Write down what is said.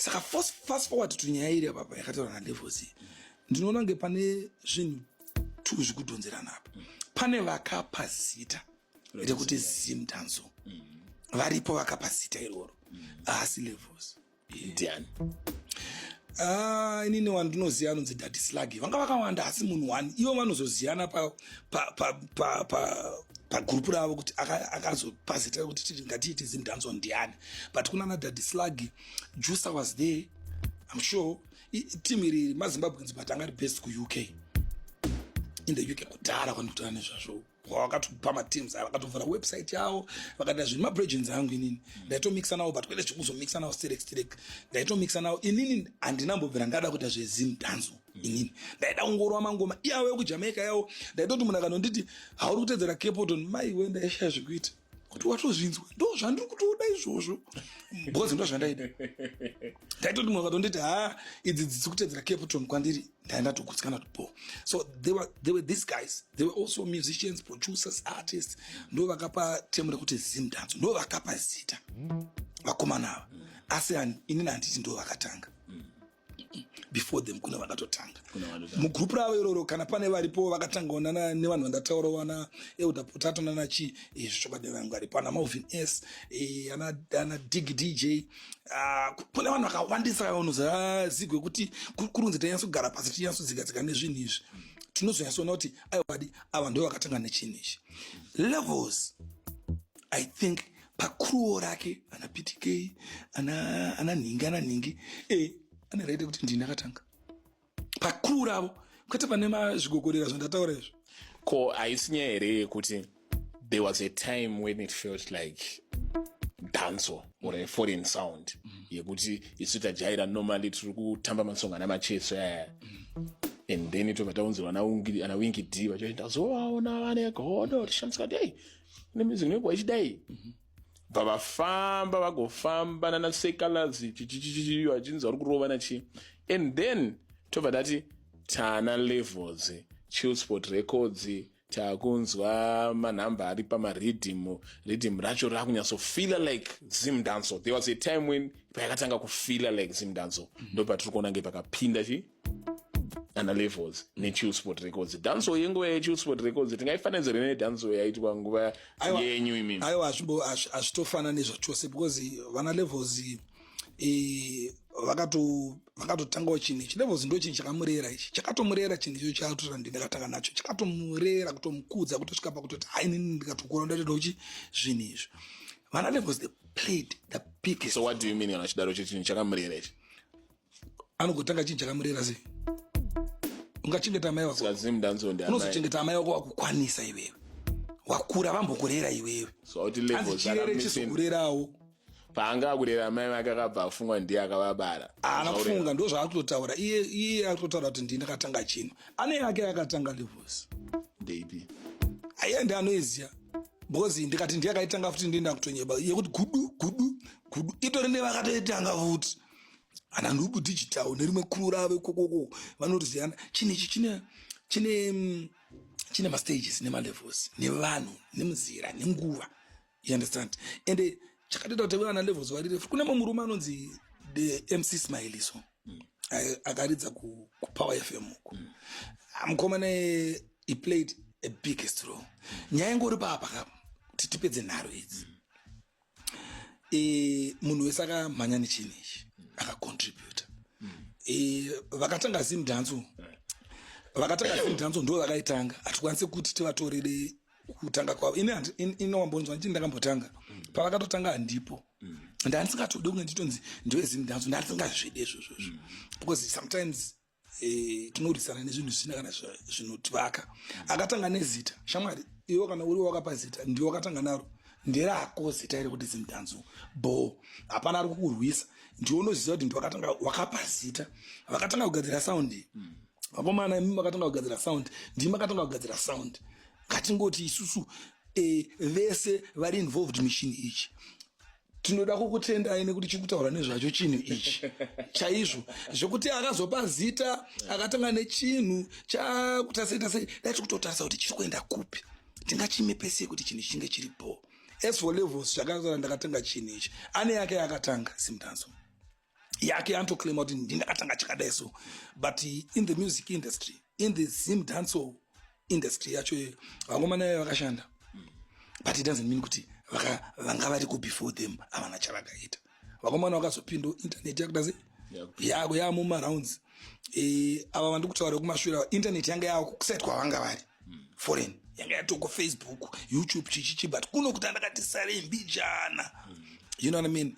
Saka fast forward to nyaya iri apapa yakataura naLevels iyi, ndinoona kunge pane zvinhu two zvikudhonzerana apa. Pane vakapa zita rekuti Zimdancehall, varipo vakapa zita iroro, asi Levels. Ndiani? Ah, inini wandinoziva anonzi Daddy Slag. Vanga vakawanda, asi munhu one ivo vanozoziyana pagurupu ravo kuti akazopa zita rekuti titi ngatiite Zimdancehall ndiani. But kuna na Daddy Slag, Juicer was there, I'm sure. Team iri maZimbabweans, but anga ari based kuUK, in the UK kudhara kwandikutaura nezvazvo. Vakatopa mateams aya, vakatovhura website yavo, vakaita zvinhu. Mabregens angu inini ndaitomixa nawo, but kwete zvekuzomixa nawo sterek sterek. Ndaitomixa nawo inini, handinambobvira ndada kuita zveZimdancehall. Inini ndaida kungorova mangoma iyawo ekuJamaica yawo. Ndaitoti munhu akanonditi hauri kutedzera Capleton, maiwe, ndaishaya zvekuita kuti watozvinzwa, ndo zvandiri kutoda izvozvo, because ndo zvandaida. Ndaitoti munhu akatonditi ha, idzi dzisi kutedzera Capleton, kwandiri ndaenda togutsikana kuti bo. So they were these guys, they were also musicians, producers, artists. Ndo vakapa term rekuti Zimdancehall, ndo vakapa zita vakomana ava. Asi inini handiti ndo vakatanga. Before them kune vakatotanga mugurupu ravo iroro. Kana pane varipo vakatangawo nevanhu vandataura, vana Elder Potato nana chi, zvokwadi vangu varipo, ana Malvin S, ana Dig DJ. Ah, kune vanhu vakawandisa vanozazigwe kuti kurunzi tainyatso pasi tinyatsodzikadzika nezvinhu izvi, tinozonyatsoona kuti aiwadi ava ndo vakatanga nechinhu ichi. Levels, I think pacrew rake ana PTK, ana nhingi, ana nhingi, ane right kuti ndini akatanga pacrew ravo, kwete pane mazvigogorera zvandataura izvo. Ko haisi nyaya here yekuti there was a time when it felt like dancehall or a foreign sound, yekuti isu tajaira normally tiri kutamba masong ana Macheso aya, and then tobva taunzirwa ana Winky D vachiita ndazovaona vane godo, tishandisa kuti ei ne music inobva ichidai, bva vafamba vagofamba nana Seh Calaz chichichichi vachinzi vari kurova nachi, and then tobva tati tana Levels, Chillspot Records, takunzwa manhamba ari pamariddim, riddim racho rakunyatsofeela like Zimdancehall. There was a time when payakatanga kufeela like Zimdancehall, ndo patiri kuona nge pakapinda chi ana Levels neChillspot Records. Dancehall yenguva yeChillspot Records tingaifananidzire nedancehall yaitwa nguva yenyu imimi? Aiwa, hazvitofanani zvachose, because vana Levels vakatotangawo chinhu ichi. Levels ndo chinhu chakamurera ichi, chakatomurera chinhu icho chatora ndinakatanga nacho, chakatomurera, kutomukudza kutosvika pakutoti hai, inini ndikatokura ndatoda kuchi zvinhu izvi. Vana Levels, they played the biggest. So what do you mean kana chidaro chechinhu chakamurera ichi? Anogotanga chinhu chakamurera sei? Ungachengeta amai wako? Saka Zimdancehall ndi amai? Unozochengeta amai wako wakukwanisa iwewe, wakura, vambokurera iwewe. So auti Hanzi Levels chirere chizokurerawo. Paanga akurera amai vake, akabva afungwa ndiye akavabara? Haana kufunga, ndo zvaari kutotaura iye. Iye ari kutotaura kuti ndini ndakatanga chinhu. Ane yake akatanga Levels. Ndeipi? Aiye ndi anoiziya, because ndikati ndiye akaitanga futi ndienda kutonyeba yekuti gudu gudu gudu itori nevakatoitanga futi, ana Nhubu Digital nerimwe crew ravo ikokoko vanotoziyana. Chinhu ichi chine mastages nemalevels nevanhu nemuzera nenguva, you understand? Ende chakatoita kuti vana Levels varire, kune mumwe murume anonzi the MC Smiley, so akaridza kuPower FM uku. Mukomana he played a biggest role. Nyaya ingori papa ka, kuti tipedze nharo idzi, munhu wese akamhanya nechinhu ichi akacontributa. Vakatanga Zimdancehall, vakatanga Zimdancehall ndo vakaitanga. Hatikwanisi kuti tivatorere kutanga kwavo. Ini inowambonzwa ndichii, ndakambotanga pavakatotanga, handipo. Ndandisingatodi kunge nditonzi ndeweZimdancehall, ndandisingazvidi izvozvozvo, because sometimes tinorwisana nezvinhu zvisina kana zvinotivaka. Akatanga nezita, shamwari, iwe kana uri wakapa zita, ndiwe wakatanga naro, nderako zita iri kuti Zimdancehall bo. Hapana ari kukurwisa, ndiwe unoziva kuti ndiwakatanga, wakapa zita. Vakatanga kugadzira sound vakomana, imi makatanga kugadzira sound, ndimi makatanga kugadzira sound. Ngatingoti isusu vese vari involved muchinhu ichi tinoda kukutendai nekuti chiri kutaura nezvacho chinhu ichi chaizvo, zvekuti akazopa zita akatanga nechinhu chakuta sei, dai tiri kutotarisa kuti chiri kuenda kupi, tingachimipe sei kuti chinhu chinge chiripo. As for Levels, zvakataura ndakatanga chinhu ichi, ane yake yakatanga Zimdancehall. Yake anotoclaima kuti ndindakatanga chakadai. So, but in the music industry, in the Zim dancehall industry yacho, vangomana vayo vakashanda, but it doesn't mean kuti vanga variko before them havana chavakaita. Vakomana vakazopinda, internet yakuda sei, yako yamumarounds. Ava vandiri kutaura kumashure, internet yanga yavo kuside kwavanga vari foreign yanga yatoko, Facebook, YouTube, chichichi, but kuno kuti andakati sarei mbijana, you know what I mean?